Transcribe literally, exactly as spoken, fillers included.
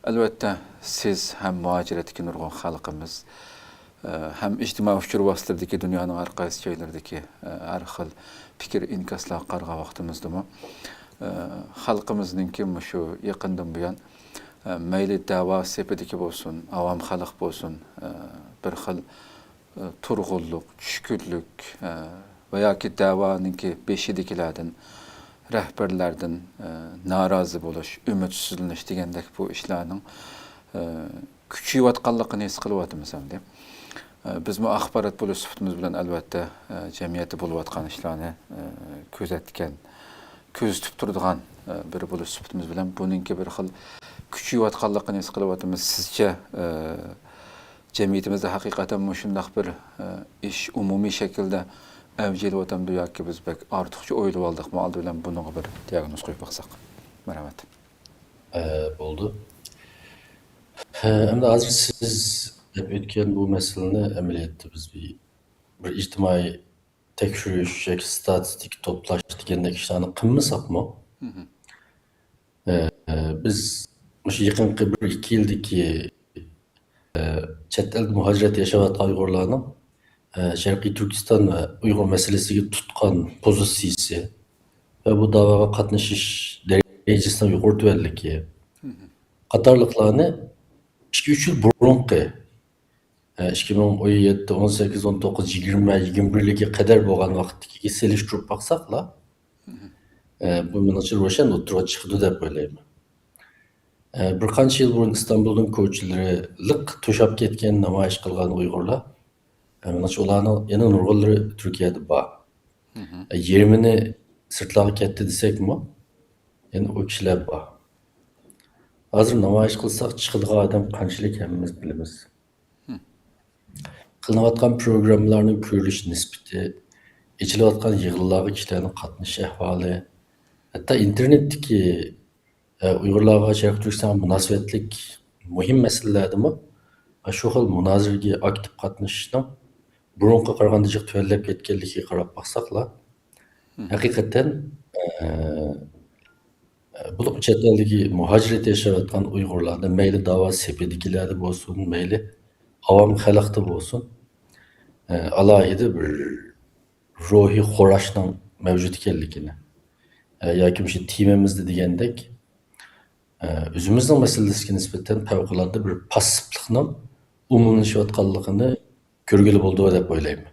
ئەلۋەتتە، سىز ھەم مۇھاجىرەتتىكى نۇرغۇن خەلقىمىز، ئە، ھەم ئىجتىمائىي ئۇچۇر ۋاسىتىلىرىدىكى دۇنيانىڭ ھەر قايسى جايلىرىدىكى، ئە، ھەر خىل پىكىر ئىنكاسلارغا قارىغان ۋاقتىمىزدىمۇ، ئە، خەلقىمىزنىڭكى مۇشۇ يېقىندىن بۇيان، ئە، مەيلى دەۋا سېپىدىكى بولسۇن، ئاۋام خەلق بولسۇن، ئە، بىر خىل ئە، تۇرغۇنلۇق، چۈشكۈنلۈك، ئە، ۋە ياكى دەۋانىڭكى بېشىدىكىلەردىن، رەھبەرلەردىن، ئە، نارازى بولۇش، ئۈمىدسىزلىنىش دېگەندەك بۇ ئىشلارنىڭ، ئە، كۈچىيىۋاتقانلىقىنى ھېس قىلىۋاتىمىز ئەمدى. ئە، بىزمۇ ئاخبارات بولۇش سۈپىتىمىز بىلەن، ئەلۋەتتە، ئە، جەمئىيەتتە بولۇۋاتقان ئىشلارنى، ئە، كۆزەتكەن، كۆزىتىپ تۇرىدىغان، ئە، بىرى بولۇش سۈپىتىمىز بىلەن بۇنىڭكى بىر خىل كۈچىيىۋاتقانلىقىنى ھېس قىلىۋاتىمىز. سىزچە، ئە، جەمئىيىتىمىزدە ھەقىقەتەن مۇشۇنداق بىر، ئە، ئىش ئومۇمىي شەكىلدە ئەۋج ئېلىۋاتامدۇ ياكى بىز بەك ئارتۇقچە ئويلىۋالدۇقمۇ؟ ئالدى بىلەن بۇنىڭغا بىر دىياگنوز قويۇپ باقساق. مەرھەمەت. ئە، بولدى. ئەمدى ھازىر سىز دەپ ئۆتكەن بۇ مەسىلىنى ئەمەلىيەتتە بىز بىر، بىر ئىجتىمائىي تەكشۈرۈش ياكى ستاتىستىكا توپلاش دېگەندەك ئىشلارنى قىلمىساقمۇ، ئە، بىز مۇشۇ يېقىنقى بىر ئىككى يىلدىكى، ئە، چەت ئەلدە مۇھاجىرەتتە ياشاۋاتقان ئۇيغۇرلارنىڭ، ئە، شەرقىي تۈركىستان ۋە ئۇيغۇر مەسىلىسىگە تۇتقان پوزىتسىيىسى ۋە بۇ داۋاغا قاتنىشىش دەرىجىسىنىڭ يۇقىرى تۆۋەنلىكى قاتارلىقلارنى ئىككى، ئۈچ يىل بۇرۇنقى، ئىككى مىڭ ئون يەتتە، ئون سەككىز، ئون توققۇز، يىگىرمە، يىگىرمە بىرلىككە قەدەر بولغان ۋاقىتتىكىگە سېلىشتۇرۇپ باقساقلا، بۇ مېنىڭچە روشەن ئوتتۇرىغا چىقىدۇ دەپ ئويلايمەن. بىر قانچە يىل بۇرۇن ئىستانبۇلنىڭ كوچىلىرى لىق توشاپ كەتكەن نامايىش قىلغان ئۇيغۇرلار، مېنىڭچە ئۇلارنىڭ يەنە نۇرغۇنلىرى تۈركىيەدە بار. يېرىمىنى سىرتلارغا كەتتى دېسەكمۇ، يەنە ئۇ كىشىلەر بار. ھازىر نامايىش قىلساق چىقىدىغان ئادەم قانچىلىك ھەممىمىز بىلىمىز. قىلىنىۋاتقان پروگراممىلارنىڭ كۆرۈلۈش نىسبىتى، ئېچىلىۋاتقان يىغىنلارغا كىشىلەرنىڭ قاتنىشىش ئەھۋالى، ھەتتا ئىنتېرنېتتىكى، ئە، ئۇيغۇرلارغا شەرقىي تۈركىستانغا مۇناسىۋەتلىك مۇھىم مەسىلىلەردىمۇ شۇ خىل مۇنازىرىگە ئاكتىپ قاتنىشىشنىڭ بۇرۇنقىغا قارىغاندا جىق تۆۋەنلەپ كەتكەنلىكىگە قاراپ باقساقلا، ھەقىقەتەن، ئە، بولۇپمۇ چەت ئەلدىكى مۇھاجىرەتتە ياشاۋاتقان ئۇيغۇرلاردا، مەيلى داۋا سېپىدىكىلەردە بولسۇن، مەيلى ئاۋام خەلقتە بولسۇن، ئالاھىدە بىر روھىي خوراشنىڭ مەۋجۇت ئىكەنلىكىنى، ياكى مۇشۇ تېمىمىزدا دېگەندەك، ئۆزىمىزنىڭ مەسىلىسىگە نىسبەتەن پەۋقۇلئاددە بىر پاسسىپلىقنىڭ ئومۇملىشىۋاتقانلىقىنى كۆرگىلى بولىدۇ دەپ ئويلايمەن.